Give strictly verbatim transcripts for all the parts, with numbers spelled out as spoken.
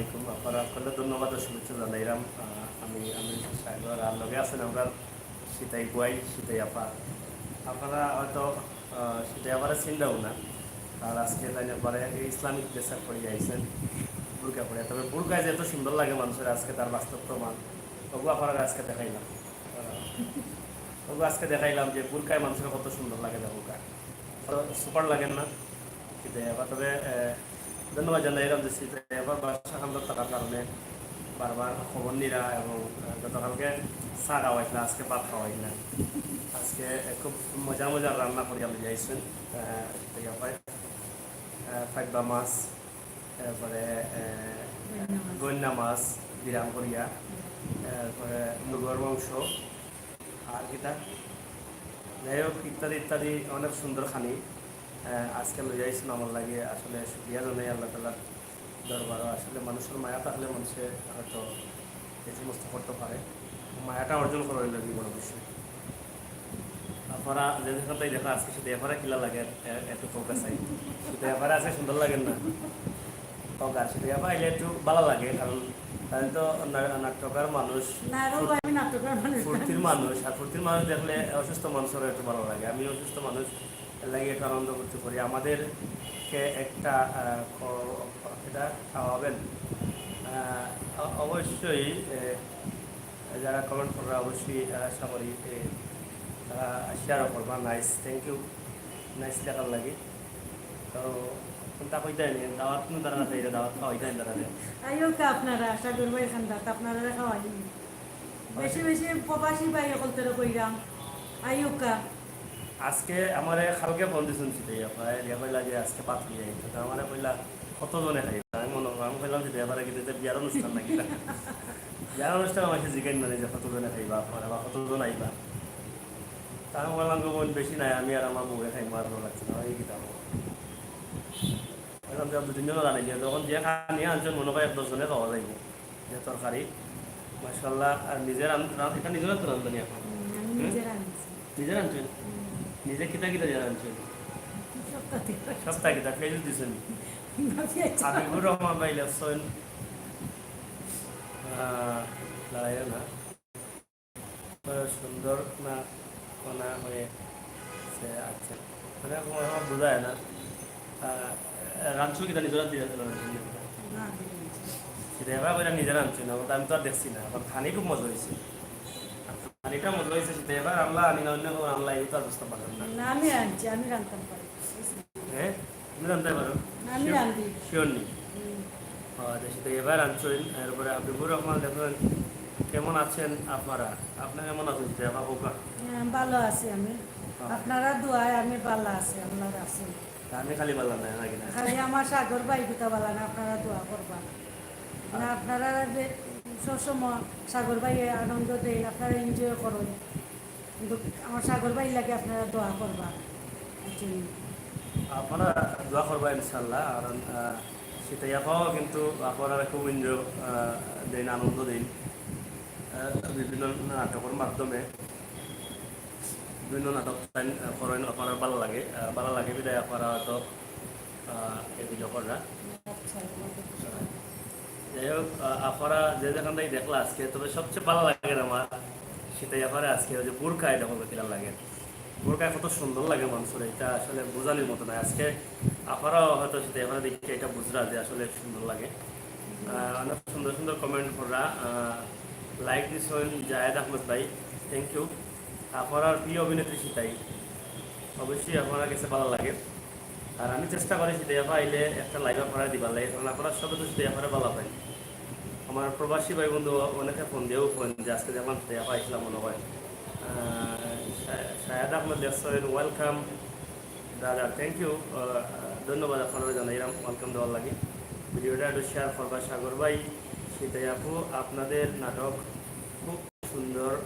আলাইকুম। আপনারা সকলরে ধন্যবাদ ও শুভেচ্ছা জানাইলাম। আহ, আমি আমির হোসেন সাগর, আর লগে আছেন আমরার সিতাই বুয়াই, সিতাই আপা। আপনারা হয়তো, আহ, সিতাই আপারে চিনরাও না, আর আজকে তাইন একবারে এই ইসলামিক dress up করিয়া আইছেন, বুরকা পরে। তবে বুরকায় যে এত সুন্দর লাগে মানুষের, আজকে তার বাস্তব প্রমাণ। ওগু আপনারারে আজকে দেখাইলাম, আহ, ওগু আজকে দেখাইলাম যে বুরকায় মানুষের কত সুন্দর লাগে, দেখো। তো সুপার লাগের না? সিতাই আপা, তবে, আহ, ধন্যবাদ জানাইলাম যে সিতাই আপার বাসা খান্দর থাকার কারণে বারবার খবর নিরা এবং, আহ, গতকালকে চা খাওয়াইলা, আজকে ভাত খাওয়াইলা। আজকে, আহ, খুব মজা মজার রান্না করিয়া লইয়া আইছেন, আহ, সিতাই আপায়। আহ, ফাইবা মাছ, এরপরে, আহ, গইন্না মাছ। গইন্না মাছ বিরান করিয়া, এরপরে মুরগর মাংস, আর কিতা, যাই হোক, ইত্যাদি ইত্যাদি অনেক সুন্দর খানি, আহ, আজকে লইয়া আইছেন আমার লাগি। আসলে শুকরিয়া জানাই আল্লাহ তাআলার দরবারও। আসলে মানুষের মায়া থাকলে মানুষে হয়তো এই সমস্ত করতে পারে। মায়াটা অর্জন করা হইল কি বড় বিষয়। আপনারা যে যেখান থেকে দেখা আজকে সেটা এবারে কিলা লাগে, এ-, একটু ফোকাস আই। সেটা এবারে আছে, সুন্দর লাগে না? ফোকাস, সেটা এবার আইলে একটু ভালো লাগে, কারণ তাহলে তো না-, নাট্যকার মানুষ, না, রব, আমি নাট্যকার মানুষ। ফুর্তির মানুষ, আর ফুর্তির মানুষ দেখলে অসুস্থ মানুষেরও একটু ভালো লাগে। আমি অসুস্থ মানুষ, এর লাগি একটু আনন্দ করতে পারি। আমাদেরকে একটা, আহ, খ-, এটা খাওয়াবেন। আহ, অ-, অবশ্যই, এ, যারা কমেন্ট কররা অবশ্যই, আহ, আশা করি, এ, তারা শেয়ারও করবা। নাইস, থ্যাংক ইউ, নাইস লেখার লাগি। তো কোনটা কইতায় নি, দাওয়াত নু তারা আছে, এটা দাওয়াত খাওয়াইতায় তারা। আইও কা আপনারা, আশা করবো এখান দাওয়াত আপনারা খাওয়াই। বেশি বেশি প্রবাসী ভাই অকলতরে কইরাম, আইও কা। আজকে আমারে কালকে ফোন দিছইন সিতাই আপায়, দিয়া কইলা যে আজকে ভাত লইয়া আইতে। তো আমারে কইলা, "কতজনে খাইবা?" আমি মনে, আমি কইলাম যে, "ব্যাপারে কিন্তু এটা বিয়ার অনুষ্ঠান নাকি না?" বিয়ার অনুষ্ঠান আমাকে জিজ্ঞেস মানে যে, "কতজনে খাইবা আপনারা বা কতজন আইবা?" তা আমি বললাম, "গো বোন, বেশি নাই, আমি আর আমার বউয়ে খাইমু, আর ভালো লাগছে না, এই কিতা।" বললাম যে, "দু তিনজন রানি দিয়ে, তখন যে খানি আনছেন, মনে হয় এক দশ জনে খাওয়া যাইব।" যে তরকারি, মাশাআল্লাহ, আর নিজে রান-, রান-, এটা নিজে রান্ধতে রান্ধনি এখন? হুম, আমি হুম? নিজে রান্ধছি। নিজে রান্ধছেন? হুম। নিজে কিতা কিতা দিয়ে রান্ধছেন? সপ্তাহ থেকে। সপ্তাহ কিতা, পেঁয়াজ দিছেন? না, পেঁয়াজ। হাবিবুর রহমান ভাই লেখছেন, আহ, দাঁড়াইও না। সুন্দর না, কোনা হয়ে সে আছে। মানে, এখন আমার বোঝায় না। আহ, রাঁধছো কিতা নিজে রাঁধতে যাচ্ছে না? না, আমি রাঁধছি। সেটা এবার করে নিজে রাঁধছো না, ওটা আমি তো আর দেখছি না। এখন খানি খুব মজা হয়েছে। আর খানিটা মজা হয়েছে, সেটা এবার আমরা আনি না, অন্য কেউ আনলা, এই তো আর বুঝতে পারলাম না। না, আমি রাঁধছি, আমি রাঁধতাম পারি। হ্যাঁ? তুমি রাঁধতে পারো? আমি শিওর? রাঁধি। শিওর নি? হুম। ও, আচ্ছা, সেটা এবার আনছেন। এরপরে হাবিবুর রহমান দেখেন, "কেমন আছেন আপনারা? আপনারা কেমন আছেন?" সেটা এবার হোক। হ্যাঁ, ভালো আছি আমি। হ্যাঁ। আপনারা দোয়ায় আমি ভালো আছি, আপনারা আছেন। তা আমি খালি ভালো নাই, নাকি না? খালি আমার সাগর ভাই দুটা ভালো না, আপনারা দোয়া করবা। না, আচ্ছা। আপনারা যে সবসময় সাগর ভাই আনন্দ দেন, আপনারা এনজয় করুন। কিন্তু আমার সাগর ভাইর লাগি আপনারা দোয়া করবা। বুঝছেন? আপনারা দোয়া করবা ইনশাআল্লাহ। কারণ, আহ, সেটাই আপাও কিন্তু আপনারা খুব এনজয়, আহ, দেন, আনন্দ দেন, আহ, বিভিন্ন নাটকের মাধ্যমে। বিভিন্ন নাটক তাইন, আহ, করেন, আপনারা ভালো লাগে, আহ, ভালো লাগে বিধায় আপনারা হয়তো, আহ, এই ভিডিও কররা। আচ্ছা, যাই হোক, আহ, আপনারা যে যেখান থেকে দেখলা আজকে, তবে সবচেয়ে ভালো লাগে আমার সেটাই আপনারা আজকে ওই যে বুরকায় দেখো কিলা লাগে, বুরকায় কত সুন্দর লাগে মানুষের, এটা আসলে বোঝানোর মতো নয়। আজকে আপনারাও হয়তো সেটাই আপনারা দেখে এটা বুঝরা যে আসলে সুন্দর লাগে। আহ, অনেক সুন্দর সুন্দর কমেন্ট কররা, আহ, লাইক দিছেন জায়েদ আহমদ ভাই, থ্যাংক ইউ। আপনার প্রিয় অভিনেত্রী সিতাই, অবশ্যই আপনার কাছে ভালো লাগে। আর আমি চেষ্টা করি সিতাই আপা আইলে একটা লাইভ আপনারা দিবার লাগে, কারণ আপনারা সবে তো সিতাই আপারে ভালো পাই। আমার প্রবাসী ভাই বন্ধু অনেকে ফোন দিয়েও ফোন যে আজকে দেখলাম সিতাই আপা আইছিলাম মনে হয়। আহ, শা-, শাহেদ আহমদ লেখছেন, "Welcome brother, thank you।" আহ, ধন্যবাদ আপনারা জানাইলাম ওয়েলকাম দেওয়ার লাগি। ভিডিওটা একটু শেয়ার করবা। সাগর ভাই, সিতাই আপু, আপনাদের নাটক খুব সুন্দর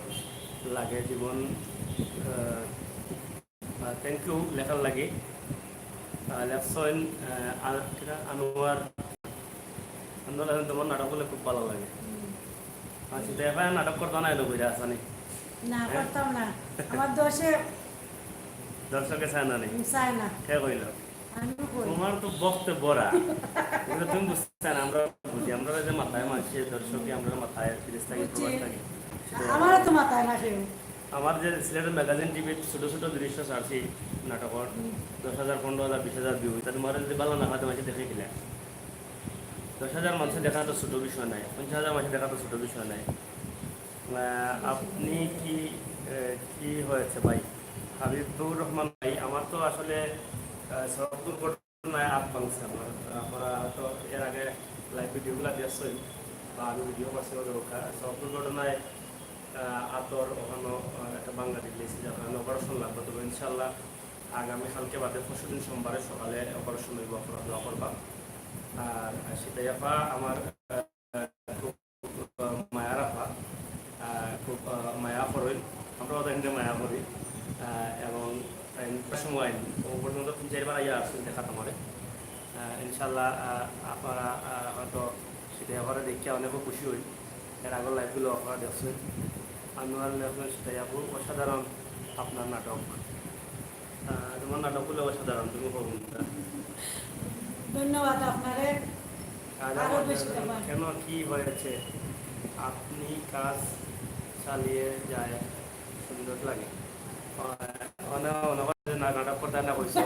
লাগে জীবন। আহ, আহ, থ্যাংক ইউ লেখার লাগি। আহ, লেখছেন, আহ, আ-, কিতা? আনোয়ার, আনোয়ার হোসেন, তোমার নাটক বলে খুব ভালো লাগে। হুম। আচ্ছা, তো এবার নাটক করতে না এলো বইরা আসানি? না, হ্যাঁ? করতাম না। আমার দোষে দর্শকে চায় না নি? চায় না। কে কইল? আমি কই? তোমার তো বক্তে বড়া। ওটা তুমি বুঝছো না, আমরা বুঝি। আমরা যে মাথায় মানছি, দর্শকে আমরা মাথায় বিদেশ থাকি, বুঝছি। প্রবাস থাকি। আমারও তো মাথায় না কেউ। আমার যে সিলেটের ম্যাগাজিন টিভির ছোট ছোট দৃশ্য ছাড়ছি নাটকর, হুম। দশ হাজার, পনেরো হাজার, বিশ হাজার ভিউ, এটা তোমার যদি ভালো না হয়, তোমাকে দেখে কিনা? দশ হাজার মানুষে দেখা তো ছোট বিষয় নয়, পঞ্চাশ হাজার মানুষে দেখা তো ছোট বিষয় নয়। আহ, আপনি কি, আহ, কি হয়েছে ভাই? হাবিবুর রহমান ভাই, আমার তো আসলে, আহ, সড়ক দুর্ঘটনায় আত ভাঙছে আমার। আপনারা হয়তো এর আগে লাইভ ভিডিওগুলো দেখছেন বা আমি ভিডিও করছি ওদের ওখানে। সড়ক দুর্ঘটনায়, আহ, আতর ওখানে, আহ, একটা ভাঙা দিয়েছি, যার কারণে অপারেশন লাগবে। তবে ইনশাল্লাহ আগামী কালকে বাদে পরশু দিন সোমবারে সকালে অপারেশন হইব, আপনারা দোয়া করবা। আর সিতাই আপা আমার, আহ, খুব, আহ, মায়ার আপা, আহ, খুব, আহ, মায়া করইন, আমরা ওদের হিন্দে মায়া করি। আহ, এবং তাই সময় ও পর্যন্ত তিন চারবার আইয়া আসছেন দেখা তোমারে। আহ, ইনশাল্লাহ, আহ, আপনারা, আহ, হয়তো সিতাই আপারে দেখিয়া অনেকও খুশি হই। এর আগর লাইভগুলো আপনারা দেখছেন। আনোয়ার লেখলেন সিতাই আপু, অসাধারণ আপনার নাটক। আহ, তোমার নাটকগুলো অসাধারণ, তুমি কখন ধন্যবাদ আপনারে। আজ আরো আমার বেশি দেখান। কেন কি হয়েছে? আপনি কাজ চালিয়ে যায়, সুন্দর লাগে। অনেক অনেক না নাটক করতে না কইছো।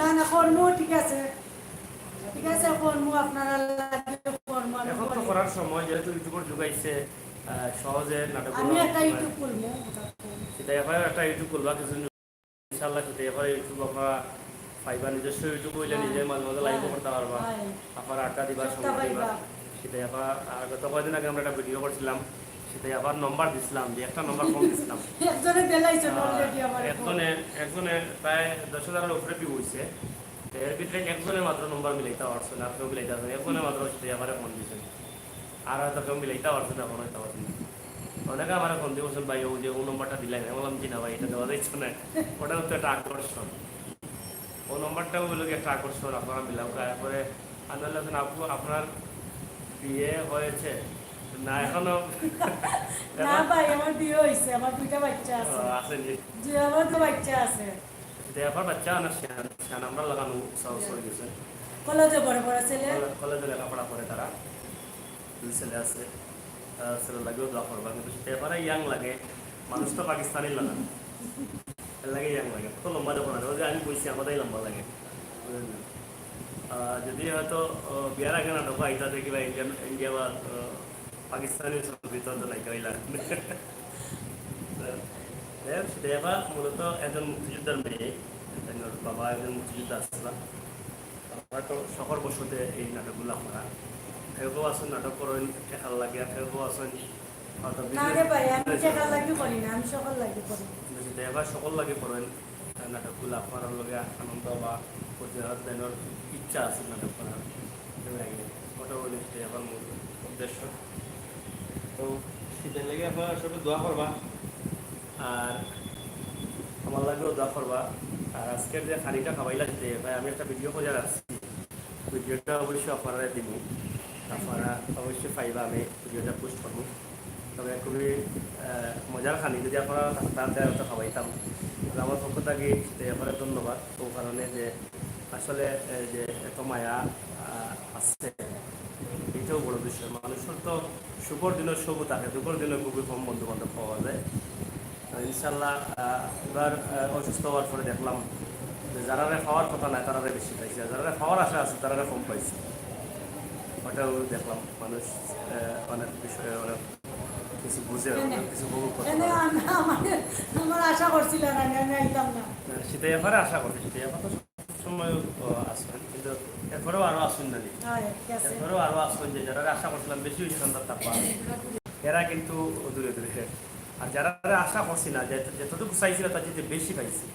না না, কর্ম ঠিক আছে, ঠিক আছে, কর্ম আপনারা লাগে, কর্ম আমি এখন তো করি। করার সময়, যেহেতু ইউটিউবের যুগ আইছে, আহ, সহজে নাটক আমি একটা ইউটিউব খুলবো, ওটা খুলবো। সেটা এবার একটা ইউটিউব খুলবা কিছু, ইনশাআল্লাহ। সেটা এবার ইউটিউব আপনারা পাইবা, নিজস্ব ইউটিউব হইলে হ্যাঁ, নিজে মাঝে মাঝে লাইভও হ্যাঁ, করতে পারবা। হ্যাঁ। আপনার আড্ডা দিবা, সপ্তাহ সময় দিবা। পাইবা। সেটা এবার, আহ, গত কয়েকদিন আগে আমরা একটা ভিডিও করছিলাম, সেটা আবার নম্বর দিছিলাম, যে একটা নম্বর কম দিছিলাম। একজনে দিলাইছে আহ, already আমার একজনে একজনে প্রায় দশ হাজারের উপরে ভিউ হইছে। এর ভিতরে একজনে মাত্র নম্বর মিলাইতে পারছে না, কেউ মিলাইতে পারছে না, একজনে মাত্র সেটা এবারে ফোন দিছে। আর হয়তো কেউ মিলাইতে পারছে না, ফোন হইতে পারছে না। অনেকে আমার ফোন দিয়ে বলছেন, "ভাই, ওই যে ও নম্বরটা দিলেন।" আমি বললাম, "জি না ভাই, এটা দেওয়া যাচ্ছে না।" ওটা হচ্ছে একটা আকর্ষণ। ও নম্বরটা হইলো কি একটা আকর্ষণ, আপনারা মিলাও। তারপরে আমি বললাম, "আপু, আপনার বিয়ে হয়েছে?" "না, এখনো।" না ভাই, আমার বিয়ে হইছে, আমার দুইটা বাচ্চা আছে। আহ, আসেনি। জি, আমার তো বাচ্চা আছে। তো এবার বাচ্চা আনার সেন, সেন আমরা লাগানো উৎসাহ হয়ে গেছে। কলেজে পড়ে পড়ে ছেলে? কলে-, কলেজে লেখাপড়া করে তারা, দুই ছেলে আছে। আহ, ছেলের লাগেও দোয়া করবা, কিন্তু সেটা এবারে ইয়াং লাগে, মানুষ তো পাকিস্তানি লাগে, এর লাগে ইয়াং লাগে। কত লম্বা দেখো না, ওই যে আমি কইছি আমারটাই লম্বা লাগে, বুঝলেন না? আহ, যদি হয়তো, আহ, বিয়ার আগে নাটক আইতা দেখি বা ইন্ডিয়ান, ইন্ডিয়া বা, আহ, পাকিস্তানি ছবিত তো নায়িকা হইলা। যাই হোক, সেটা এবার মূলত একজন মুক্তিযোদ্ধার মেয়ে, একজন বাবা একজন মুক্তিযোদ্ধা আসছিলা। হয়তো শখর বশতে এই নাটকগুলা করা। কেউ কেউ আছেন নাটক করেন টেকার লাগে, আর কেউ কেউ আছেন হয়তো না business রে ভাই, আমি business টেকার লাগি করি না, আমি শখর লাগি করি। কিন্তু সেটা এবার শখর লাগি করেন, নাটকগুলা করার লগে আনন্দ বা প্রতিভা দেওয়ার ইচ্ছা আছে নাটক করার। এর লাগে ওটা হইলে সেটা এবার মূল উদ্দেশ্য। তো সেটার লাগে আপনারা সবাই দোয়া করবা, আর আমার লাগেও দোয়া করবা। আর আজকের যে খানিটা খাবাইলা দিতে ভাই, আমি একটা ভিডিও করে রাখছি, ভিডিওটা অবশ্যই আপনারা দিব, আপনারা অবশ্যই পাইবা, আমি ভিডিওটা পোস্ট করবো। তবে খুবই, আহ, মজার খানি, যদি আপনারা থাকতে হয়তো খাওয়াইতাম। তবে আমার পক্ষ থেকে সেটাই আপনারা ধন্যবাদ। ও কারণে যে আসলে, আহ, যে এত মায়া, আহ, আছে, এটাও বড় বিষয়। মানুষের তো সুখর দিনও সুখ থাকে, দুঃখর দিনও খুবই কম বন্ধু বান্ধব পাওয়া যায়। তো ইনশাল্লাহ, আহ, এবার, আহ, অসুস্থ হওয়ার পরে দেখলাম যে যারারে পাওয়ার কথা না, তারারে বেশি পাইছি, আর যারারে পাওয়ার আশা আছে, তারারে কম পাইছি। ওটাও দেখলাম, মানুষ, আহ, অনেক বিষয়ে অনেক কিছু বুঝে, অনেক কিছু উপভোগ করতে এনে পারে। আমি, আমার, আমার আশা করছিল না, আমি, আমি আইতাম না। আহ, সেটাই এবারে আশা করি, সেটাই এবার তো সময়, আহ, আসবেন, কিন্তু এরপরেও আরো আসুন না নি। হ্যাঁ, ঠিক আছে। এরপরেও আরো আসবেন, যে যারা আশা করছিলাম বেশি হয়েছে সন্ধ্যার তাপমাত্রা, এরা কিন্তু দূরে দূরে। আর যারা আশা করছি না, যে যতটুকু চাইছিল তার চেয়ে বেশি পাইছি।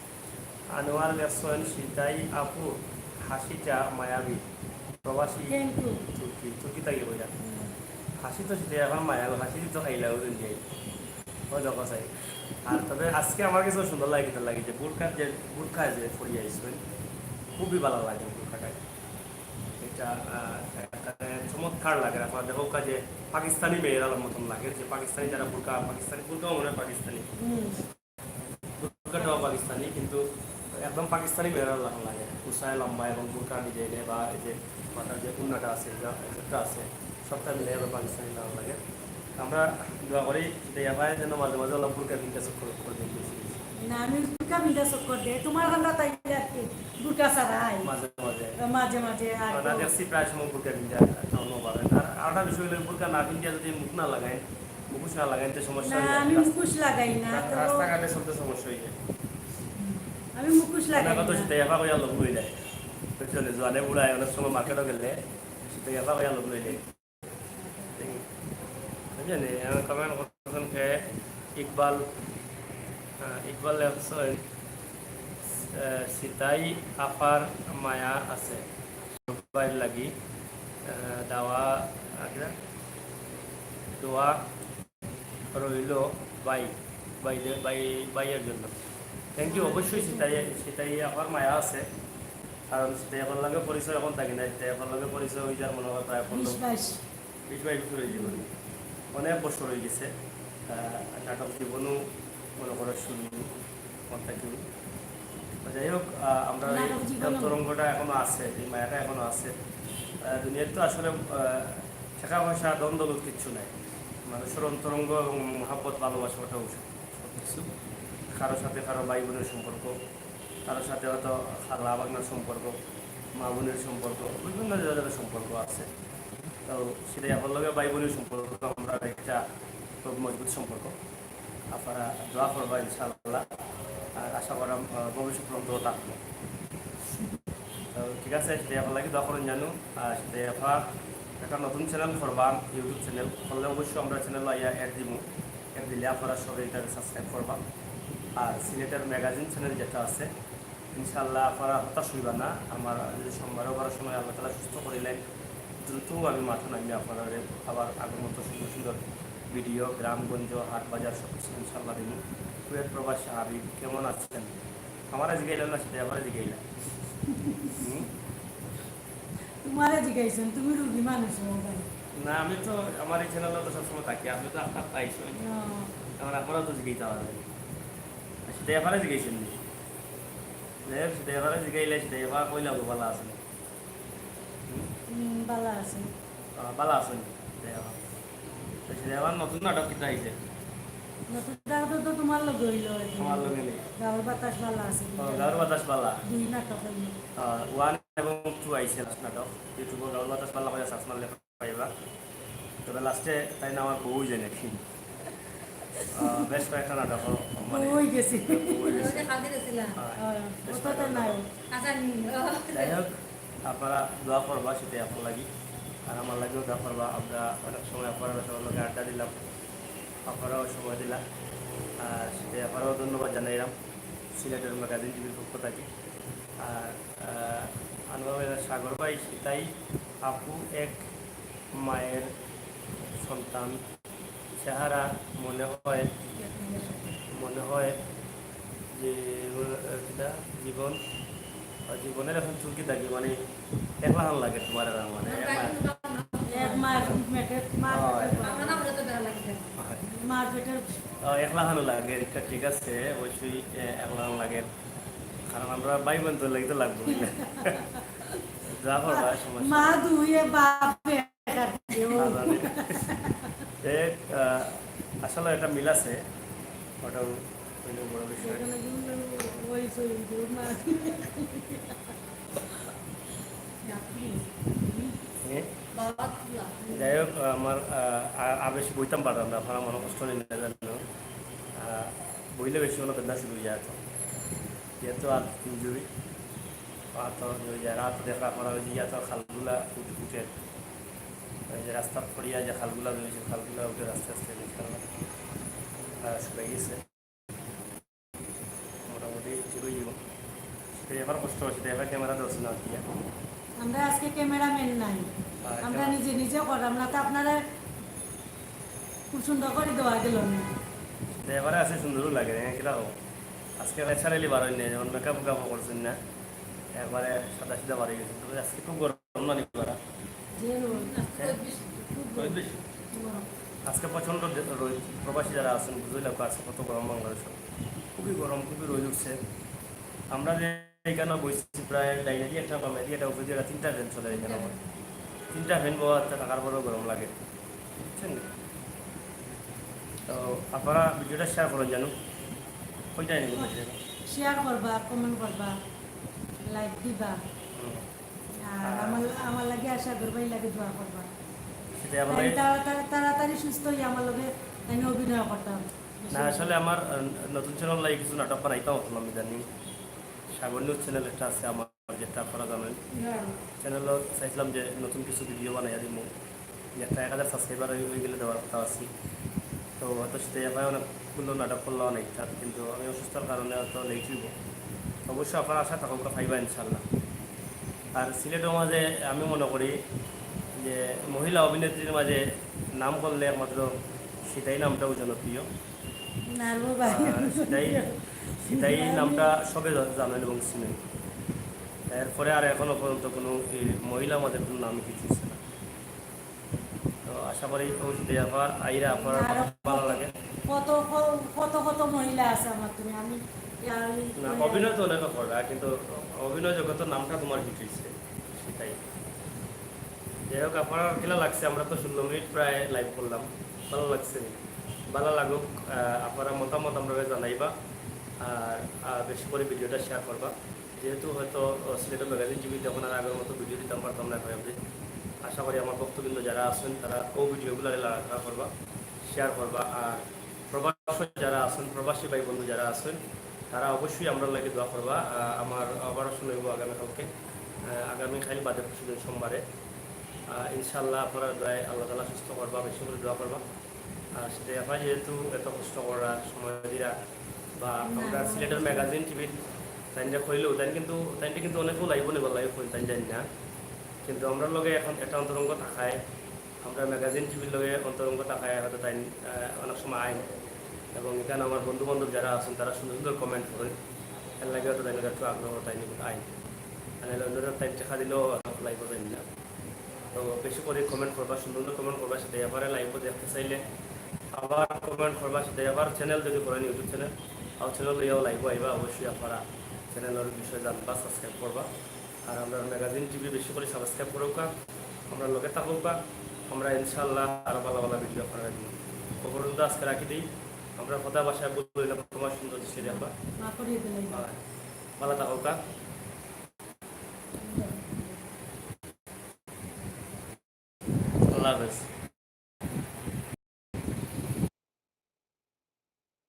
আনোয়ার লেখছেন, সিতাই আপু, হাসিটা মায়াবী, প্রবাসী Thank you। তুর্কি, তুর্কি তাকে কইরা। হুম। হাসি তো সেটা এখন মায়াবী, হাসি তো খাইলা ওই দিন দিয়ে। ওই দেখো চাই। আর তবে আজকে আমার কাছে সুন্দর লাগে, কিতা লাগে যে বুরকা, যে বুরকা যে পরিয়া আইসবেন, খুবই ভালো লাগে বুরকাটা। এটা, আহ, একটা চমৎকার লাগে। আপনারা দেখো যে পাকিস্তানি মেয়েরার মতন লাগে, যে পাকিস্তানি যারা বুরকা, পাকিস্তানি বুরকাও মনে হয় পাকিস্তানি। হুম। বুরকাটাও পাকিস্তানি, কিন্তু, আহ, একদম পাকিস্তানি মেয়েরার লাখান লাগে, উসায় লম্বা এবং বুরকা ডিজাইনে বা এই যে মাথার যে উন্নাটা আছে, এটা, এটা আছে, সবটা মিলে একদম পাকিস্তানি লাখান লাগে। আমরা দোয়া করি যে এবার যেন মাঝে মাঝে ওলা বুরকা পিন্তা চক্কর করে দিন বেশি বেশি। না, আমি বুরকা পিন্তা চক্কর দেই, তোমার আমরা তাই আর কি, বুরকা ছাড়াই। মাঝে মাঝে। মাঝে মাঝে আর না, তো। দেখছি প্রায় সময় বুরকা পিন্তা একটা অন্য পাবেন। আর আরেকটা বিষয় হলো বুরকা না পিন্তা যদি মুখ না লাগায়, মুখোশ না লাগাইতে সমস্যা না, হয়ে যায়। আমি রাস্তা-, মুখোশ লাগাই না, রা-, তো রাস্তাঘাটে চলতে সমস্যা হয়ে যায়। আমি মুখোশ লাগাই অনেক কথা না। সেটা এবার কইয়া লোক লইলে। বুঝলে, জোয়ানে বুড়ায় অনেক সময় মার্কেটও গেলে সেটা এবার কইয়া লোক লইলে। বুঝলেন? আমার কমেন্ট করছেন কে? ইকবাল, আহ, ইকবাল লেখছেন, আহ, সিতাই আপার মায়া আছে। ভাইর লাগি, আহ, দাওয়া, আহ, কিতা? দোয়া রইল ভাই, ভাইদের, ভাই, ভাইয়ের জন্য। Thank you। অবশ্যই সিতাই, সিতাই আপার মায়া আছে, কারণ সিতাই আপার লগে পরিচয় এখন থাকি না, সিতাই আপার লগে পরিচয় হয়ে যার মনে হয় প্রায় পনেরো, বিশ বাইশ। বিশ বাইশ বছর হয়ে যাবে, অনেক বছর হয়ে গেছে। আহ, নাটক জীবনও মনে করো শুরু, contact করি। তো যাই হোক, আহ, আমরা এই নাটক জীবন। অন্তরঙ্গটা এখনো আছে, এই মায়াটা এখনো আছে। আহ, দুনিয়ার তো আসলে, আহ, টাকা পয়সা, ধন দৌলত কিচ্ছু নাই। মানুষের অন্তরঙ্গ এবং মহাব্বত, ভালোবাসা, ওটা উচিত। সব কিছু। কারোর সাথে কারো ভাই বোনের সম্পর্ক, কারোর সাথে হয়তো খালা বাগনার সম্পর্ক, মা বোনের সম্পর্ক, বিভিন্ন জায়গার সম্পর্ক আছে। তো সেটাই আমার লগে ভাই বোনের সম্পর্ক, আমরা একটা খুব মজবুত সম্পর্ক। আপনারা দোয়া করবা ইনশাআল্লাহ। আর আশা করাম, আহ, ভবিষ্যৎ পর্যন্ত থাকবো। তো ঠিক আছে, সেটাই আপনার লাগে দোয়া করুন জানো। আর সেটাই আপনার একটা নতুন চ্যানেল করবা, YouTube চ্যানেল করলে অবশ্যই আমরা চ্যানেল আইয়া অ্যাড দিব। অ্যাড দিলে আপনারা সবাই এটাকে সাবস্ক্রাইব করবা। আর সিলেটের ম্যাগাজিন চ্যানেল যেটা আছে, ইনশাআল্লাহ আপনারা হতাশ হইবা না। আমার যদি সোমবারও করার সময় আল্লাহ তাআলা সুস্থ করিলেন, দ্রুত আমি মাঠে নামি আপনারা আবার আগের মতো সুন্দর সুন্দর ভিডিও, গ্রামগঞ্জ, হাট বাজার সব কিছু ইনশাআল্লাহ দিব। কুয়েত প্রবাস সাহাবি কেমন আছেন? আমারে জিগাইলেন না, সেটা আমারে জিগাইলেন। হুম? তোমারে জিগাইছেন, তুমি রুগী মানুষ, ও ভাই। না, আমি তো আমার এই চ্যানেলে তো সবসময় থাকি, আপনি তো আপনার তাই শুনি। ও। কারণ আপনারা তো জিগাইতে পারবেন। সেটা এবারে জিগাইছেন নি? যাই হোক, সেটা এবারে জিগাইলে, সেটা এবার কইলা, ও ভালা আছে। হুম? হুম, ভালা আছে। আহ, ভালা আছে নি? যাই হোক। তো সেটা এবার নতুন নাটক কিতা আইছে? নতুন নাটক তো তোমার লগে হইলো আর কি। তোমার লগে নেই? গাওর বাতাস ভালা আছে। ও, গাওর বাতাস ভালা। দুই নাটক হইলো। আহ, one এবং two আইছে লাস্ট নাটক। YouTube-ও গাওর বাতাস ভালা করে search মারলে পাইবা। তবে লাস্টে তাই না আমার বউ যায় নাকি? আহ, বেশ কয়েকটা নাটক, মানে, বউ হয়ে গেছি। বউ হয়ে গেছে। ওটা কালকে দেখছিলাম। হ্যাঁ, হ্যাঁ, বেশ ওটা তো কয়েকটা নাই। নাটক। আচ্ছা, হুম। যাই হোক, আপনারা দোয়া করবা, সেটাই আপনার লাগি। আর আমার লাগিও দোয়া করবা। আমরা অনেক সময় আপনারা সবার লগে আড্ডা দিলাম, আপনারাও সময় দিলা, আর সেটাই আপনারাও ধন্যবাদ জানাইলাম সিলেটের ম্যাগাজিন টিভির পক্ষ থাকি। আর, আহ, আনোয়ার ভাই, সাগর ভাই, সিতাই আপু এক মায়ের সন্তান, চেহারা মনে হয়, মনে হয় যে, আহ, কিতা জীবন, আহ, জীবনের এখন চুলকি থাকি, মানে, একলা হান লাগে তোমার আর আমার, মানে, একলা। এক মাস পেটে, মার পেটে। হয়। মার পেটে। আহ, একলা হান লাগে, এটা ঠিক আছে, অবশ্যই, আহ, একলা হান লাগে। কারণ আমরা ভাই বোন তো লাগতে লাগবো। যা করবা, সমস্যা মা নাই। দুই, এ বাপ এক আর কি। না জানি। এক, আহ, আসলে একটা মিল আছে, ওটাও হইলেও বড় বিষয়। এখানে কিন্তু ওই সই কিন্তু মা। হ্যাঁ? বাবা তুলা। যাই হোক, আমার, আহ, আ-, আর বেশি বইতাম পারলাম না, আপনারা মনে কষ্ট নেই না জানো। আহ, বইলে বেশি হলো বেদনা শুরু হয়ে যায় তো। যেহেতু আর ইঞ্জুরি, পা তো হয়ে যায়, রাত দেখা করা হয়েছে, ইয়া তো খালগুলা উঠে, উঠে। ওই যে রাস্তাত পড়িয়া যে খালগুলা রয়েছে, খালগুলা উঠে আস্তে আস্তে ইনশাআল্লাহ, আহ, শুকাই গেছে। মোটামুটি ঠিক হয়ে যাবো। সেটাই আবার কষ্ট হচ্ছে, তাই আবার ক্যামেরা ধরছে না আর কি। আমরা আজকে ক্যামেরাম্যান নাই, আচ্ছা। আমরা নিজে নিজে করাম না, তো আপনারা খুব সুন্দর করে দেওয়া গেল না। তো এবারে আছে সুন্দরও লাগে, হ্যাঁ, কিরকম? আজকে ন্যাচারালি বার হইনি, যেমন মেকআপ উকআপও করছেন না, একবারে সাদা সিধা বার হয়ে গেছেন। তবে আজকে খুব গরম না নি করা? যে রোদ, আজকে হ্যাঁ? রোদ বেশি, খুব রোদ রোদ। বেশি? গরম। আজকে প্রচণ্ড দে-, রোদ, প্রবাসী যারা আছেন বুঝতে লাগবে আজকে কত গরম বাংলাদেশে। খুবই গরম, খুবই রোদ উঠছে। আমরা যে এখানো বইছি প্রায় ডাইনে দিয়া একটা, বামে দিয়া একটা, উপরে দিয়া একটা, তিনটা ফ্যান চলে এখানো আমার। তিনটা ফ্যান বওয়া আছে, থাকার পরেও গরম লাগে, বুঝছেন? তো আপনারা ভিডিওটা শেয়ার করইন জানু, কইটাই নিব। শেয়ার করবা, কমেন্ট করবা, লাইক দিবা। আর আমার, আমার লাগি আশা করবা, এর লাগি দোয়া করবা। সেটাই আমার তাই লাগে। তাড়াতাড়ি, তাড়াতাড়ি সুস্থ হইয়া আমার লগে তাই অভিনয় করতাম। না, আসলে আমার আহ, নতুন চ্যানেল লাগি কিছু নাটক বানাইতাম, ভাবলাম ইদানিং সাগর নিউজ চ্যানেল একটা আছে আমার, যেটা করা জানেন। হ্যাঁ। চ্যানেলও চাইছিলাম যে নতুন কিছু ভিডিও বানাইয়া দিব, যে একটা এক হাজার সাবস্ক্রাইবার হয়ে গেলে দেওয়ার কথা আছে। তো হয়তো সেটা এবার অনেকগুলো নাটক করলাম অনেকটা, কিন্তু আমি অসুস্থর কারণে হয়তো লেট হইব। অবশ্য আপনারা আশা থাকুক, পাইবা ইনশাল্লাহ। আর সিলেটের মাঝে আমি মনে করি যে মহিলা অভিনেত্রীর মাঝে নাম করলে একমাত্র সেটাই নামটাও জনপ্রিয়। না রে বাবা। আর সেটাই, সেটাই নামটা সবে জা- জানেন এবং চিনেন। এরপরে আর এখনো পর্যন্ত কোনো এই মহিলা আমাদের কোনো নামই কিছু হচ্ছে না। তো আশা করি অবশ্যই আবার আইরা আপনার আর ভালো লাগে। কত ক-, কত কত মহিলা আছে আমার তুমি, আমি আমি না, অভিনয় তো অনেক করবে, কিন্তু অভিনয় জগতের নামটা তোমার হিট হয়েছে, সেটাই। যাই হোক, আপনার কিলা লাগছে? আমরা তো ষোলো মিনিট প্রায় লাইভ করলাম, ভালো লাগছে নি? ভালো লাগুক, আহ, আপনারা মতামত আমরা জানাইবা, আর আহ, বেশি করে ভিডিওটা শেয়ার করবা। যেহেতু হয়তো আহ, সিলেটের ম্যাগাজিন টিভিতে এখন আর আগের মতো ভিডিও দিতাম পারতাম না এখন অবধি। আশা করি আমার ভক্তবৃন্দ যারা আছেন তারা ও ভিডিওগুলো লাড়াচাড়া করবা, শেয়ার করবা। আর প্রবাসী যারা আছেন, প্রবাসী ভাই বন্ধু যারা আছেন, তারা অবশ্যই আমরা লাগে দোয়া করবা। আহ, আমার অপারেশন হইব আগামীকালকে, আহ, আগামীকাল বাদে পরশুদিন সোমবারে। আহ, ইনশাআল্লাহ আপনারা দোয়ায় আল্লাহ তাআলা সুস্থ করবা, বেশি করে দোয়া করবা। আর সেটা আপনারা যেহেতু এত কষ্ট করা সময় দিরা বা আমরা সিলেটের ম্যাগাজিন টিভির তাইনটা কইলেও তাই কিন্তু, তাইনটা কিন্তু অনেকেও লাইভ নেবার লাগে কইল, তাই জানি না। কিন্তু আমরা লগে এখন একটা অন্তরঙ্গ থাকায়, আমরা ম্যাগাজিন টিভির লগে অন্তরঙ্গ থাকায় হয়তো তাই আহ, অনেক সময় আইন। এবং এখানে আমার বন্ধু বান্ধব যারা আছেন তারা সুন্দর সুন্দর কমেন্ট করেন, এর লাগে হয়তো তাই একটু আগ্রহ তাই নিয়ে আইন। আর নাহলে অন্যরা তাই দেখা দিলেও লাইভ দেন না। তো বেশি করে কমেন্ট করবা, সুন্দর সুন্দর কমেন্ট করবা, সেটা এবারে লাইভও দেখতে চাইলে আবার কমেন্ট করবা, সেটা আবার চ্যানেল যদি করেন ইউটিউব চ্যানেল, আর চ্যানেল লইয়াও লাইভও আইবা, অবশ্যই আপনারা চ্যানেলের বিষয়ে জানবা, সাবস্ক্রাইব করবা। আর আমরা ম্যাগাজিন টিভি বেশি করে সাবস্ক্রাইব করুকা, আমরা লগে থাকুকা, আমরা ইনশাআল্লাহ আরো ভালো ভালো ভিডিও আপনারা দিব। তো পর্যন্ত আজকে রাখি দিই, আমরা কথা ভাষায় বলি না, তোমার সুন্দর দৃষ্টি দেখবা। মা করিয়ে দিলাম। ভালো থাকুকা, আল্লাহ হাফেজ।